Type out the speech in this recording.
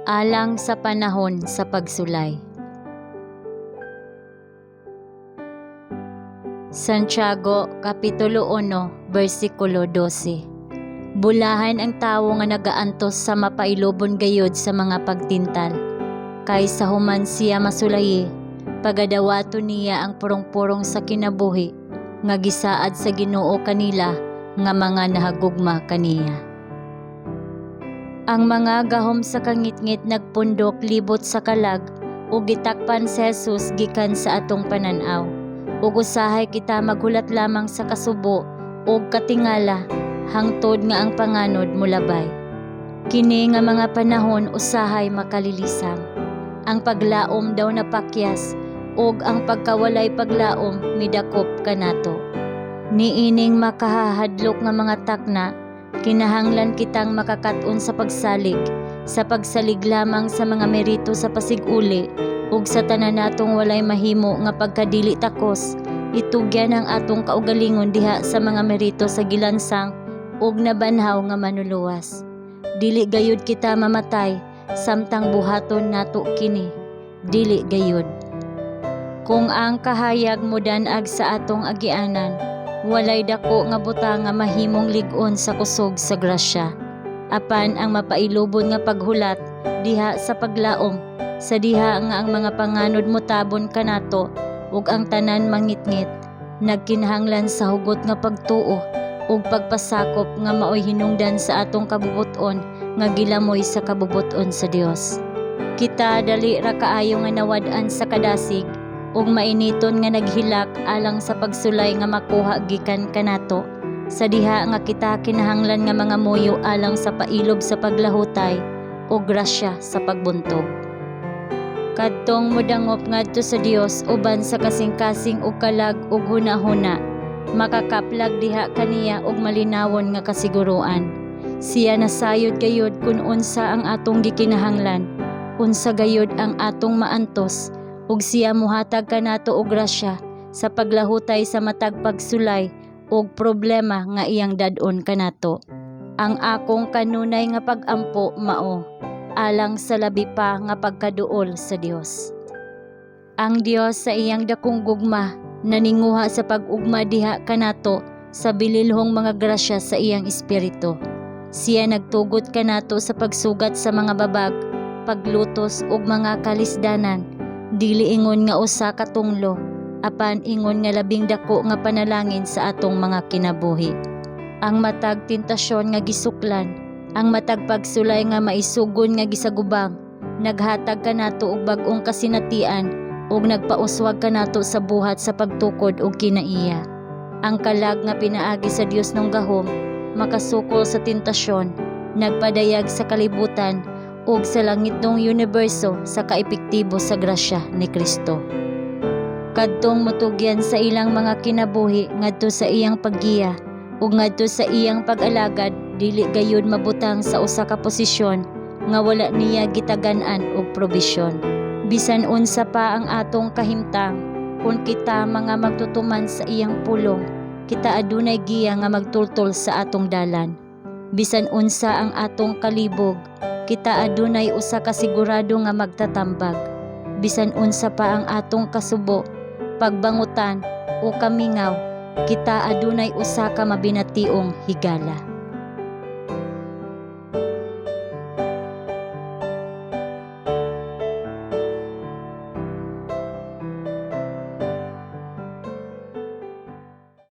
Alang sa panahon sa pagsulay. Santiago Kapitulo 1 versikulo 12. Bulahan ang tawo nga nagaantos sa mapailubon gayud sa mga pagtintal. Kay sa human siya masulayi, pagadawaton niya ang purong-purong sa kinabuhi nga gisaad sa Ginoo kanila nga mga nahagugma kaniya. Ang mga gahom sa kangitngit nagpundok libot sa kalag ug gitakpan si Jesus gikan sa atong panan-aw. Ug usahay kita maghulat lamang sa kasubo ug katingala hangtod nga ang panganod molabay. Kini nga mga panahon usahay makalilisang. Ang paglaom daw napakyas ug ang pagkawalay paglaom midakop kanato. Niining makahahadlok nga mga takna, kinahanglan kitang makakat-on sa pagsalig lamang sa mga merito sa pasig-uli ug sa tanan natong walay mahimo nga pagkadili takos, itugyan ang atong kaugalingon diha sa mga merito sa gilansang ug nabanhaw nga Manluluwas. Dili gayud kita mamatay samtang buhaton nato kini. Dili gayud. Kung ang kahayag modan-ag sa atong agianan, walay dako nga butang nga mahimong lig-on sa kusog sa grasya. Apan ang mapailubon nga paghulat diha sa paglaom, sa diha nga ang mga panganod motabon kanato ug ang tanan mangitngit, nagkinahanglan sa hugot nga pagtuo ug pagpasakop nga maoy hinungdan sa atong kabubut-on nga gilamoy sa kabubut-on sa Dios. Kita dali ra kaayo nga nawad-an sa kadasig ug mainiton nga naghilak alang sa pagsulay nga makuha gikan kanato, sa diha nga kita kinahanglan nga mangamuyo alang sa pailob sa paglahutay ug grasya sa pagbuntog. Kadtong modangop ngadto sa Dios uban sa kasing-kasing ug kalag ug hunahuna, makakaplag diha kaniya og malinawon nga kasiguroan. Siya nasayod gayud kun unsa ang atong gikinahanglan, unsa gayud ang atong maantos, ug siya mohatag kanato og grasya sa paglahutay sa matag pagsulay ug problema nga iyang dad-on kanato. Ang akong kanunay nga pag-ampo mao alang sa labi pa nga pagkaduol sa Dios. Ang Dios sa iyang dakong gugma naninguha sa pag-ugma diha kanato sa bililhong mga grasya sa iyang espiritu. Siya nagtugot kanato sa pagsugat sa mga babag, paglutos ug mga kalisdanan, dili ingon nga usa ka tunglo, apan ingon nga labing dako nga panalangin sa atong mga kinabuhi. Ang matag tentasyon nga gisuklan, ang matag pagsulay nga maisugon nga gisagubang, naghatag kanato og bag-ong kasinatian ug nagpauswag kanato sa buhat sa pagtukod og kinaiya. Ang kalag nga pinaagi sa Diosnong gahom makasukol sa tentasyon, nagpadayag sa kalibutan ug sa langitnong uniberso sa kaepektibo sa grasya ni Kristo. Kadtong motugyan sa ilang mga kinabuhi ngadto sa iyang paggiya ug ngadto sa iyang pag-alagad dili gayud mabutang sa usa ka posisyon nga wala niya gitagan-an og probisyon. Bisan unsa pa ang atong kahimtang, kung kita mga magtutuman sa iyang pulong, kita adunay giya nga magtultol sa atong dalan. Bisan unsa ang atong kalibog, kita adunay usa ka sigurado nga magtatambag. Bisan unsa pa ang atong kasubo, pagbangutan o kamingaw, kita adunay usa ka mabinationg higala.